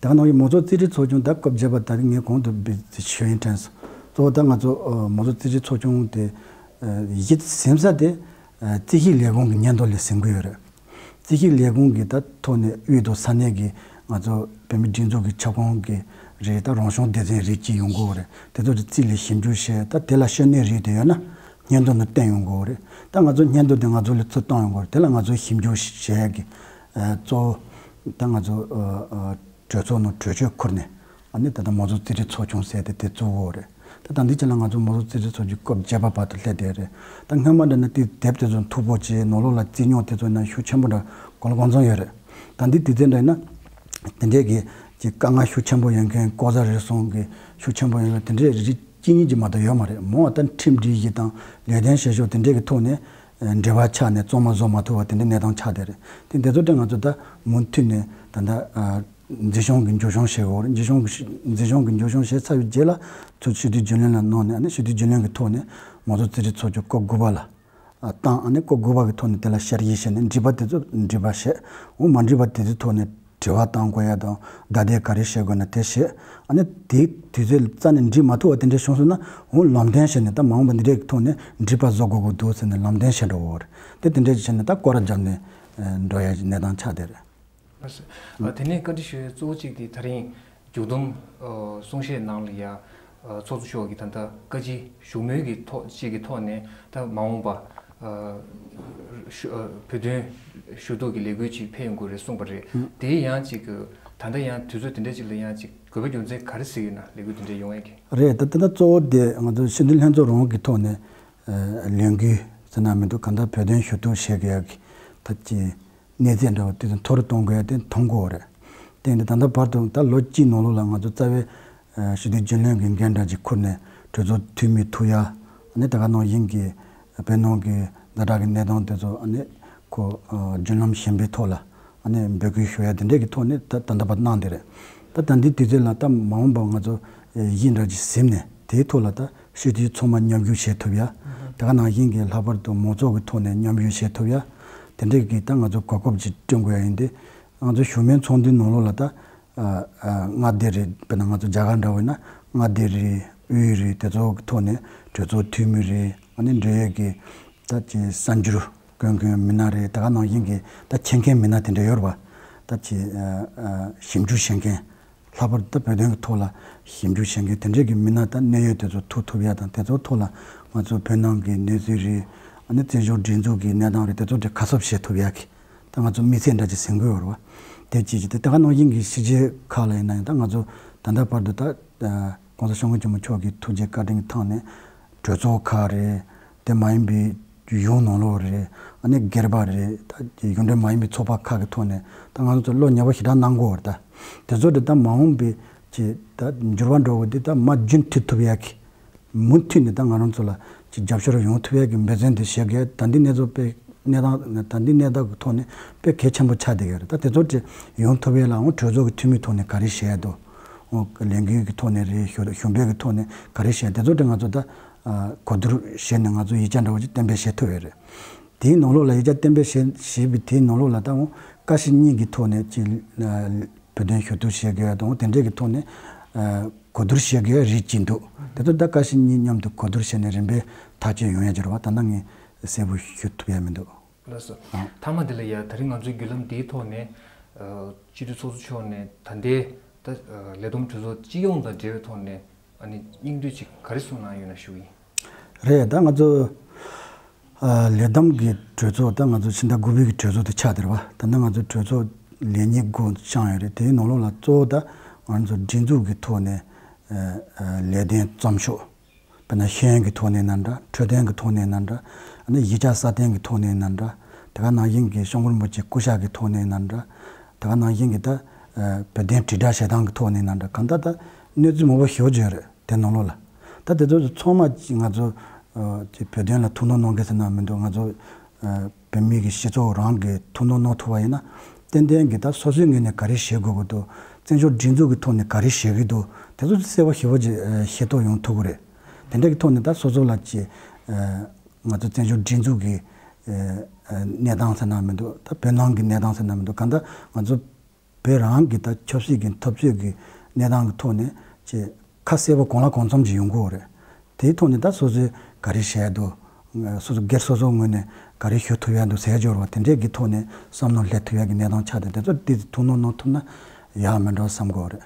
ད་ནང་བཞིན་མང་གཙོ་རྩིས་ཁྲའི་ཚོགས་ཆུང་ད་སྐབས་བརྒྱད་པ་ད་ངས་གོང་དུ་ཞུ་ཡིན་དྲན་སོང་། གཙོ་བོ་ད་ང་ཚོ་མང་གཙོ་རྩིས་ཁྲའི་ཚོགས་ཆུང་དེ་གཞི་ཟིན་ས་དེ་རྩིས་ཞིབ་ལས་ཁུངས་ཀྱི་སྙན་ཐོ་ལས་ཟིན་གྱི་ཡོད་རེད། རྩིས་ཞིབ་ལས་ཁུངས་ཀྱི་ད་ཐོག་ནས་དབུས་དང་ས་གནས་ཀྱི་ང་ཚོ་བོད་མིའི་སྒྲིག་འཛུགས་ཀྱི་ཁྱབ་ཁོངས་ཀྱི་རིགས་ད་རང་སྐྱོང་སྡེ་ཚན་རིགས་གཅིག་ཡོང་གི་ཡོད་རེད། དེ་ཚོ་དེ་རྩིས་ལ་ཞིབ་འཇུག་བྱས། ད་དེ་ལ་ཤེས་ནུས་རིགས་དེ་ཡོད་ན་སྙན་ཐོ་ནང་བཏོན་ཡོང་གི་ཡོད་རེད། ད་ང་ཚོ་སྙན་ཐོ་དེ་ང་ཚོ་ལ་ཚུར་བཏང་ཡོང་གི་ཡོད་རེད། དེ་ལ་ང་ཚོ་ཞིབ་འཇུག་བྱེད་ཡག་གི་གཙོ་བོ་ད་ང་ཚོ་གྲོས་ཚོགས་ནང་གྲོས་ཆོད་ཁུར་ནས་ཨ་ནི་ད་ལྟ་མང་གཙོ་རྩིས་ཁྲའི་ཚོགས་ཆུང་ཟེར་ཏེ་དེ་བཙུགས་ཡོད་རེད། ད་ད་འདི་ཅི་ལ་ང་ཚོ་མང་གཙོ་རྩིས་ཁྲའི་ཚོགས་ཆུང་སྐབས་བརྒྱད་པ་བར་དུ་སླེབས་བསྡད་རེད། ད་སྔོན་མ་འདྲ་ན་དེ་དེབ་དེ་ཚོ་མཐུག་པོ་བྱས་ནང་ལོགས་ལ་རྩིས་རྙོག་དེ་ཚོ་ན་ཤུགས་ཆེན་པོ་འདྲ་གང་ལ་གང་འཚམ་ཡོད་རེད། ད་འདི་དུས་ཚོད་འདྲ་ཡིན་ན་དེ་འདྲས་ཀྱི་ཀྱི་དཀའ་ངལ་ཤུགས་ཆེན་པོ་ཡོད་མཁན་ལྐོག་ཟ་རུལ་སུངས་ཀྱི་ཤུགས་ཆེན་པོ་ཡོད་མཁན་དེ་འདྲས་རིགས་གཅིག་གཉིས་ཀྱི་མ་གཏོགས་ཡོད་མ་རེད། མང་བ་ད་ཁྲིམས་སྒྲིག་གཞི་དང་ལས་དོན་བྱེད་ཕྱོགས་དེ་འདྲས་ཀྱི་ཐོག་ནས་འབྲེལ་བ་ཆགས་ནས་གཙང་མ་བཟོ་མ་ཐུབ་པ་དེ་འདྲའི་གནས་སྟངས་ཆགས་བསྡད་རེད། དེ་འདི་ཚོ་དེ་ང་ཚོ་ད་མུ་མཐུད་ནས་ད་ལྟ་མཛེས་ལྗོངས་ཀྱི་འགྱུར་བྱུང་བྱེད་དགོས་རེད། མཛེས་ལྗོངས་ཀྱི་མཛེས་ལྗོངས་ཀྱི་འགྱུར་བྱུང་བྱས་ཚར་བའི་རྗེས་ལ་ཚུར་སྤྱི་འཐུས་རྒྱུན་ལས་ལ་གནང་ནས་ཨ་ནི་སྤྱི་འཐུས་རྒྱུན་ལས་ཀྱི་ཐོག་ནས་མང་གཙོ་རྩིས་ཁྲའི་ཚོགས་ཆུང་སྐབས་དགུ་པ་ལ་བཏང་ཨ་ནི་སྐབས་དགུ་པ་གི་ཐོག་ནས་དེ་ལ་བསྐྱར་ཞིབ་བྱས་ནས་འགྲིག་པ་དེ་ཚོ་འགྲིག་པ་བྱས། འོ་མ་འགྲིག་པ་དེ་ཚོའི་ཐོག་ནས་དྲི་བ་བཏང་དགོས་ཡ་དང་བརྡ་དེབ་ག་རེ་བྱེད་དགོས་ན་དེ་བྱས། ཨ་ནི་དེ་དུས་ཚོད་རྩ་ནས་འགྲིག་མ་ཐུབ་པ་དེ་འདྲ་བྱུང་སོང་ན་འོ་ལམ་སྟོན་བྱས་ནས་ད་མ་འོངས་པ་འདི་འདྲའི་ཐོག་ནས་འགྲིག་པ་བཟོ་དགོས་ཀྱི་འདུག་ཟེར་ནས་ལམ་སྟོན་བྱེད་འགྲོ་གི་ཡོད་རེད། དེ་དེ་འདྲ་ཞིག་བྱས་ནས་ད་སྐོར་ར་བརྒྱབ་ནས་འགྲོ་ཡ་གི་གནས་སྟངས་ཆགས་བསྡད་རེད། ལགས་སོ། ཨ་དེ་ནས་བཀའ་འདྲི་ཞུ་ཡ་གཙོ་བོ་གཅིག་དེ་ད་རིང་མཇུག་བསྡོམས་ཨ་གསུང་བཤད་ནང་ལ་ཡ་ཨ་ཚོགས་གཙོ་མཆོག་གིས་ད་ལྟ་བཀའ་སྤྱི་བཞུགས་མོལ་གྱི་ཐོག་ཅིག་གི་ཐོག་ནས་ད་མ་འོངས་པ་ཨ་ཞུ་ཨ་བོད་དོན་ཞུ་གཏུག་གི་ལས་འགུལ་ཅིག་ཕེབས་ཡོང་གི་རེད་གསུངས་པ་རེད། ཨ་དེ་ཡང་ཅིག་ད་ལྟ་ཡང་དུས་ཚོད་དེ་འདྲ་ཅིག་ལ་ཡང་ཅིག་དགོས་པ་རྒྱུ་མཚན་ག་རེ་གཟིགས་ཡོད་ན་ལས་འགུལ་དེ་འདྲ་ཡོང་ཡ་གི། རེད། ད་ད་ལྟ་གཙོ་བོ་དེ་ང་ཚོ་སྤྱི་འཐུས་ལྷན་ཚོགས་རང་གི་ཐོག་ནས་ཨ་ལས་འགུལ་ཟེར་ན་མི་འདུག་གང་ལྟར་བོད་དོན་ཞུ་གཏུག་བྱེད་དགོས་ཡ་གི་ད་ཅིག་གནས་ཚད་འདྲ་བོ་དེ་ཚོ་མཐོ་རུ་གཏོང་དགོས་ཡ་དེ་མཐོང་གི་ཡོད་རེད། དེ་ཡིན་དུས་ད་ལྟ་བར་དུ་ད་ལོ་གཅིག་ནང་ལོགས་ལ་ང་ཚོ་རྩ་བའི་ཨ་སྤྱི་འཐུས་རྒྱུན་ལས་ཀྱི་འགན་འདྲ་ཅིག་ཁུར་ནས་གྲོས་ཚོགས་འཐུས་མི་ཐུབ་ཡ། ཨ་ནི་ད་ག་ནང་བཞིན་གྱི་བོད་ནང་གི་ཛ་དྲག་གི་གནས་སྟངས་དེ་ཚོ་ཨ་ནི་ཁོ་ཨ་བརྒྱུད་ལམ་གཞན་པའི་ཐོག་ལ་ཨ་ནི་འབོད་སྐུལ་ཞུ་ཡ་དེ་འདྲས་ཀྱི་ཐོག་ནས་ད་ད་ལྟ་བར་གནང་བསྡད་རེད། ད་ད་འདི་དུས་ཚོད་ལ་ད་མ་འོངས་པ་ང་ཚོ་ཨ་གཞི་འདྲ་ཅིག་ཟིན་ནས་དེའི་ཐོག་ལ་ད་སྤྱི་འཐུས་ཚང་མ་མཉམ་ཞུགས་བྱེད་ཐུབ་ཡ། ད་ག་ནང་བཞིན་གྱི་ལྷག་པར་དུ་མང་ཚོགས་ཀྱི་ཐོག་ནས་མཉམ་ཞུགས་བྱེད་ཐུབ་ཡ། དེ་འདྲས་ཀྱི་ད་ང་ཚོ་གོ་སྐབས་ཅིག་བསྐྲུན་དགོས་ཡ་ཡིན་ཏེ། ང་ཚོ་བཞུགས་མོལ་ཚོགས་འདུའི་ནང་ལོགས་ལ་ད་ཨ་ཨ་མངའ་སྡེ་རེད། དཔེར་ན་ང་ཚོ་རྒྱ་གར་འདྲ་བོ་ཡིན་ན་མངའ་སྡེ་རེད། དབུས་རེད། དེ་ཚོ་གི་ཐོག་ནས་གྲོས་ཚོགས་འཐུས་མི་རེད། ཨ་ནི་འབྲེལ་ཡོད་ཀྱི་ད་ཅིག་གསར་འགྱུར་སྐྱོན་མཁན་མི་སྣ་རེད། ད་ག་ནང་བཞིན་གྱི་ད་མཁྱེན་མཁན་མི་སྣ་དེ་འདྲ་ཡོད་རེད་པ། ད་ཅིག་ཨ་ཨ་ཞིབ་འཇུག་བྱེད་མཁན། ལྷག་པར་དུ་ད་བོད་དོན་གྱི་ཐོག་ལ་ཞིབ་འཇུག་བྱེད་མཁན་དེ་འདྲས་ཀྱི་མི་སྣ་ད་གནད་ཡོད་དེ་ཚོ་ཐུག་ཐུབ་ཡ་དང་། དེ་ཚོ་ཐོག་ལ་ང་ཚོ་བོད་ནང་གི་གནས་ཚུལ་རེད། ཨ་ནི་བཙན་བྱོལ་སྒྲིག་འཛུགས་ཀྱི་གནས་སྟངས་རེད། དེ་ཚོ་དེ་ཁ་གསབ་བྱེད་ཐུབ་ཡ་གི། ད་ང་ཚོ་དམིགས་བསལ་འདྲ་ཅིག་ཟིན་དགོས་ཡོད་རེད་བ། དེ་ཅིག་ཅིག་དེ་ད་ག་ནང་བཞིན་གྱི་ཕྱི་རྒྱལ་ཁག་ལ་ཡིན་ན་ཡང་ད་ང་ཚོ་ད་ལྟ་བར་དུ་ད་༸གོང་ས་༸སྐྱབས་མགོན་ཆེན་པོ་མཆོག་གི་ཐུགས་རྗེ་བཀའ་དྲིན་གྱི་ཐོག་ནས་གྲོས་ཚོགས་ཁག་རེད། དེ་མ་ཡིན་པའི་གཞུང་ནང་ལོགས་རེད། ཨ་ནི་སྒེར་པ་རེད། ད་གཞུང་འབྲེལ་མ་ཡིན་པའི་ཚོགས་པ་ཁག་གི་ཐོག་ནས་ད་ང་ཚོ་བློ་ཉེ་བོ་ཞེ་དྲག་གནང་དགོས་རེད། ད་དེ་ཚོ་དེ་ད་མ་འོངས་པའི་ཅིག་ད་འགྱུར་བ་འགྲོ་དགོས་དེ་ད་མ་རྒྱུན་མཐུད་ཐུབ་ཡག་གི་མུ་མཐུད་ནས་ད་ང་རང་ཚོ་ལ་ཅིག་རྒྱབ་སྐྱོར་ཡོང་ཐུབ་ཡག་གི་འབད་བརྩོན་དེ་བྱེད་དགོས། ད་འདི་གནས་ཚུལ་དཔེ་གནས་སྟངས་ད་འདི་གནས་སྟངས་ཀྱི་ཐོག་ནས་དཔེ་གལ་ཆེན་པོ་ཆགས་བསྡད་ཡོད་རེད། ད་དེ་ཚོ་དེ་ཡོང་ཐུབ་ཡག་ལའང་གྲོས་ཚོགས་ཀྱི་འཐུས་མིའི་ཐོག་ནས་ག་རེ་བྱས་འདུག་ཨོ་ལས་འགུལ་གྱི་ཐོག་ནས་རེད། ཞུ་ཞུ་འབོད་ཀྱི་ཐོག་ནས་ག་རེ་བྱས་དེ་ཚོ་དེ་ང་ཚོ་ད་ཨ་གོ་བསྡུར་བྱས་ནས་ང་ཚོ་ཡིག་ཆ་འདྲ་བོ་ཅིག་གཏན་འབེབས་བྱེད་ཐུབ་ཡོད་རེད། དེའི་ནང་ལོགས་ལ་ཡིག་ཆ་གཏན་འབེབས་བྱས་བྱས་པའི་དེའི་ནང་ལོགས་ལ་ད་ཨོ་ཀ་ཤི་གཉིས་ཀྱི་ཐོག་ནས་ཅིག་ཨ་བོད་དོན་ཞུ་གཏུག་བྱེད་དགོས་དང་དེ་འདྲས་ཀྱི་ཐོག་ནས་ཨ་གོ་བསྡུར་བྱེད་དགོས་རེད་ཅེས་འདུག་དེ་ཚོ་ད་ཀ་ཤི་གཉིས་མཉམ་དུ་གོ་བསྡུར་བྱས་ནས་རིམ་པས་ཐག་གཅོད་ཡོང་ཡ་ཅིག་རེད་བ། ད་ལྟ་ངས་གསལ་པོ་ཞུ་ཐུབ་ཡ་མི་འདུག་ལགས་སོ། ཨ་མཐའ་མ་འདི་ལ་ཡ་ད་རིང་ང་ཚོའི་བརྒྱུད་ལམ་འདིའི་ཐོག་ནས་ཨ་སྤྱི་འཐུས་ཚོགས་གཙོ་མཆོག་ནས་ད་ལྟའི་ད་ཨ་ལས་བསྡོམས་གྲོས་ཚོགས་སྤྱི་ཡོངས་དང་འབྲེལ་བའི་ཐོག་ནས་ཨ་ནི་སྙིང་བསྡུས་ཅིག་ག་རེ་གསུངས་གནང་ཡོད་ན་ཞུ་གི་ཡིན། རེད། ད་ང་ཚོ་ཨ་ལས་བསྡོམས་ཀྱི་གྲོས་ཚོགས་ད་ང་ཚོ་ཕྱི་ཟླ་དགུ་པའི་གི་གྲོས་ཚོགས་དེ་ཆགས་བསྡད་རེད་བ། ད་ནི་ང་ཚོ་གྲོས་ཚོགས་ལས་ཉིན་དགུ་བསྐྱངས་ཡོད་རེད། དེའི་ནང་ལོགས་ལ་གཙོ་བོ་ད་ང་ཚོ་སྒྲིག་འཛུགས་ཀྱི་ཐོག་ནས་ཨ་ཨ་ལས་དོན་བརྩམས་ཕྱོགས། དཔེར་ན་ཤེས་ཡོན་གྱི་ཐོག་ནས་ཡིན་ན་འདྲ། འཕྲོད་བསྟེན་གྱི་ཐོག་ནས་ཡིན་ན་འདྲ། ཨ་ནི་གཞིས་ཆགས་སྲ་བརྟན་གྱི་ཐོག་ནས་ཡིན་ན་འདྲ། དེ་ག་ནང་བཞིན་གྱི་སྐྱབས་མགོན་རིན་པོ་ཆེའི་སྐུ་ཞབས་ཀྱི་ཐོག་ནས་ཡིན་ན་འདྲ། དེ་ག་ནང་བཞིན་གྱི་ད་ཨ་བོད་དོན་དྲིལ་བསྒྲགས་བྱེད་སྟངས་ཀྱི་ཐོག་ནས་ཡིན་ན་འདྲ། གང་ལྟར་ད་གནས་ཚུལ་མང་པོ་ཞེ་པོ་ཅིག་ཡོད་རེད་དེ་ནང་ལོགས་ལ། ད་དེ་ཚོ་ཚང་མ་ང་ཚོ་ཨ་ཅིག་བོད་དོན་ལ་ཐུགས་སྣང་གནང་མཁན་ཟེར་ན་མི་འདུག་ང་ཚོ་ཨ་བོད་མི་གི་སྤྱི་ཚོགས་རང་གི་ཐུགས་སྣང་གནང་ཐུབ་པ་ཡིན་ན། ཏན་ཏན་གྱི་ད་སོ་སོའི་ངོས་ནས་ག་རེ་བྱེད་དགོས་ཀྱི་འདུག་བཙན་བྱོལ་སྒྲིག་འཛུགས་ཀྱི་ཐོག་ནས་ག་རེ་བྱེད་ཀྱི་འདུག་དེ་ཚོ་གསལ་པོ་ཞེ་པོ་ཅིག་ཨ་ཤེས་རྟོགས་ཡོང་ཐུབ་ཀྱི་རེད། དེ་འདྲ་གི་ཐོག་ནས་ད་སོ་སོ་ལ་ཅིག་ཨ་ང་ཚོ་བཙན་བྱོལ་སྒྲིག་འཛུགས་ཀྱི་ཨ་ཨ་གནས་སྟངས་ཟེར་ན་མི་འདུག་ད་བོད་ནང་གི་གནས་སྟངས་ཟེར་ན་མི་འདུག་གང་ལྟར་ང་ཚོ་བོད་རང་གི་ད་ཆབ་སྲིད་ཀྱི་འཐབ་རྩོད་ཀྱི་གནས་སྟངས་ཀྱི་ཐོག་ནས་ཅིག་ཁ་གསལ་པོ་གང་ལ་གང་འཚམ་ཅིག་ཡོང་གི་ཡོད་རེད། དེའི་ཐོག་ནས་ད་སོ་སོས་ག་རེ་བྱས་འདུག་སོ་སོ་སྒེར་སོ་སོའི་ངོས་ནས་ག་རེ་ཞུ་ཐུབ་ཡ་འདུག་ཟེར་འབྱོར་བ་དེ་འདྲས་ཀྱི་ཐོག་ནས་བསམ་བློ་སླེབས་ཐུབ་ཡ་གི་གནས་སྟངས་ཆགས་ཏེ་དེ་ཚོ་དེ་ཐུགས་སྣང་གནང་ཐུབ་ན་ཡག་མེད་འགྲོ་བསམ་གི་ཡོད་རེད།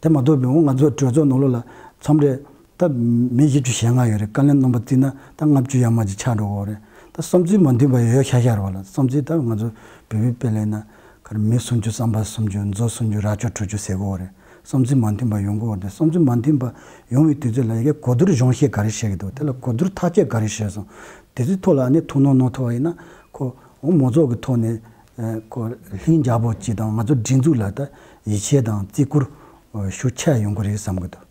དེ་མ་གཏོགས་པའི་འོ་ང་ཚོ་གྲོས་ཚོགས་ནང་ལོགས་ལ་མཚམས་རེ་ད་མི་བཞི་བཅུ་ཞེ་ལྔ་ཡོད་རེད། བཀའ་བློན་རྣམ་པ་བརྩིས་ན་ད་ལྔ་བཅུ་ཡར་མར་ཅིག་ཆགས་འགྲོ་གི་ཡོད་རེད། ད་བསམ་ཚུལ་མ་མཐུན་པ་ཡོད་ཤག་ཤག་རེད་བ་ལ། བསམ་ཚུལ་ད་ང་ཚོ་བོད་པའི་དཔེ་ལེན་ན་ག་རེ་མི་སུམ་ཅུ་བསམ་པ་སུམ་ཅུ་མཛོ་སུམ་ཅུ་རྭ་ཅོ་དྲུག་ཅུ་ཟེར་གི་ཡོད་རེད། བསམ་ཚུལ་མ་མཐུན་པ་ཡོང་གི་ཡོད་རེད། བསམ་ཚུལ་མ་མཐུན་པ་ཡོང་བའི་དུས་ཚོད་ལ་ཡ་གི་གོ་བསྡུར་གཞུང་བཤད་ག་རེ་བྱེད་ཀྱི་འདུག་དེ་ལ་གོ་བསྡུར་ཐག་གཅོད་ག་རེ་བྱས་སོང་། དེ་ཚོའི་ཐོག་ལ་ཨ་ནི་ཐུགས་སྣང་གནང་ཐུབ་པ་ཡིན་ན་ཁོ་འོ་མང་ཚོགས་ཀྱི་ཐོག་ནས་ཨ་ཁོ་ལྷིང་འཇགས་པོ་ཅིག་དང་ང་ཚོ་སྒྲིག་འཛུགས་ལ་ད་ཡིད་ཆེས་དང་བརྩི་བཀུར་ཨ་ཤུགས་ཆེ་ཡོང་གི་རེད་བསམ་གི་འདུག་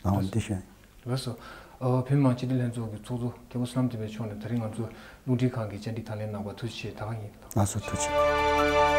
ལགས་འོ་འདི་ཞུ། ལགས་སོ། ཨ་བོད་མི་མང་སྤྱི་འཐུས་ལྷན་ཚོགས་ཀྱི་ཚོགས་གཙོ་མཁན་པོ་བསོད་ནམས་བསྟན་འཕེལ་མཆོག་ནས་ད་རིང་ང་ཚོ་རླུང་འཕྲིན་ཁང་གི་བཅར་འདྲི་དང་ལེན་གནང་བར་ཐུགས་རྗེ་ཆེ། ད་ག་ཡིན། ལགས་སོ། ཐུགས་རྗེ་ཆེ།